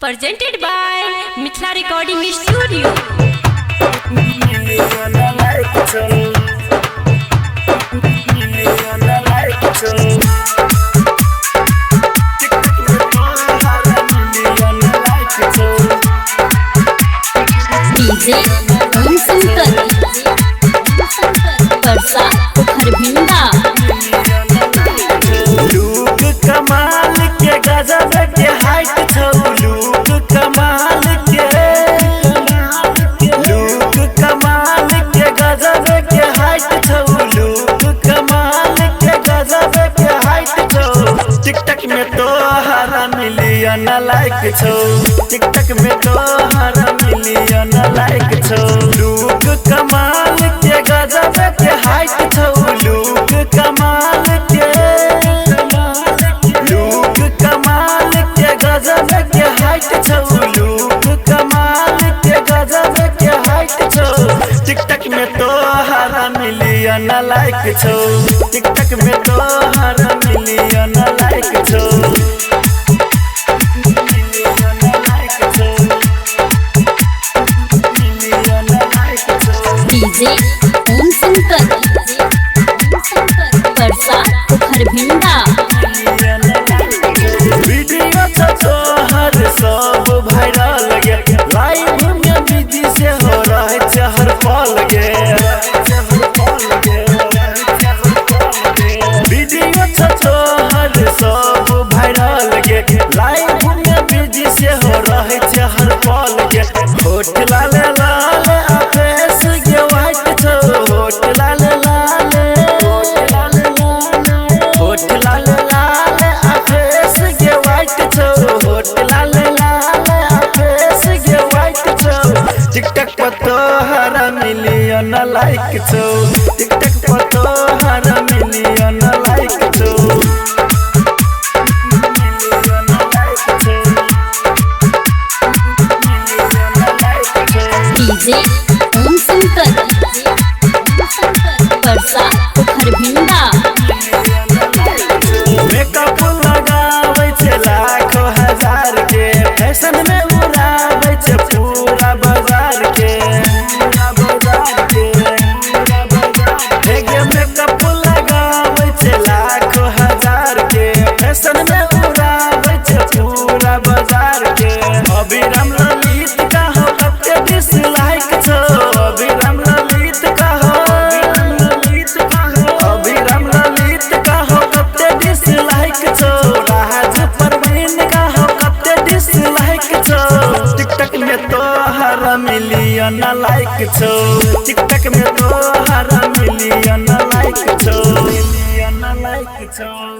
Presented by Mithila Recording Studio. Million like छौ million like छौ TikTok में तोहर मिलियन लाइक छौ। डीजे ओम शंकर, परसा पोखरभिंडा। लूक कमाल के गजब के हाइट छौ, लूक कमाल के, लूक कमाल के गजब के हाइट छौ, लूक कमाल के गजब के हाइट छौ। टिकटॉक में तोहरा मिलियन लाइक छौ, टिकटॉक में तोहरा मिलियन लाइक छौ। लूक कमाल के गजब के हाइट छौ, लूक कमाल के, लूक कमाल के गजब के हाइट छौ, लूक कमाल के गजब के हाइट छौ। टिकटॉक में तोहरा मिलियन लाइक छौ, टिकटॉक में तोहरा मिलियन लाइक छौ, मिलियन लाइक छौ, मिलियन लाइक छौ। डीजे ओम शंकर, परसा पोखरभिंडा। वीडियो छ तोहर सब वायरल गे, लाइव में बिजी से हो रहे छै हर पल गे। वीडियो छ तोहर सब वायरल गे, लाइव में बिजी से हो रहे छै हर पल गे। होठ लाल लाल आ फेस गे व्हाइट छौ, होठ लाल लाल, होठ लाल लाल आ फेस गे व्हाइट छौ, होठ लाल लाल आ फेस गे व्हाइट छौ। टिकटॉक पर तोहरा मिलियन लाइक छौ, टिकटॉक पर तोहरा मिलियन लाइक छौ, मिलियन लाइक छौ, मिलियन लाइक छौ। डीजे ओम शंकर, परसा पोखरभिंडा। मेकअप लगाबै छै लाखो हजार के, फैशन में उड़ाबै छै पूरा बाजार के, हे गे मेकअप लगाबै छै लाखो हजार के, फैशन में उड़ाबै छै पूरा बाजार के। अभिराम ललित कहो कते डिसलाइक छौ, अभिराम ललित कहो, अभिराम ललित कहो कते डिसलाइक छौ, राज परवीन कहो कते डिसलाइक छौ। टिकटॉक में तोहरा मिलियन लाइक छौ, टिकटॉक में तोहरा मिलियन लाइक छौ, मिलियन लाइक छौ।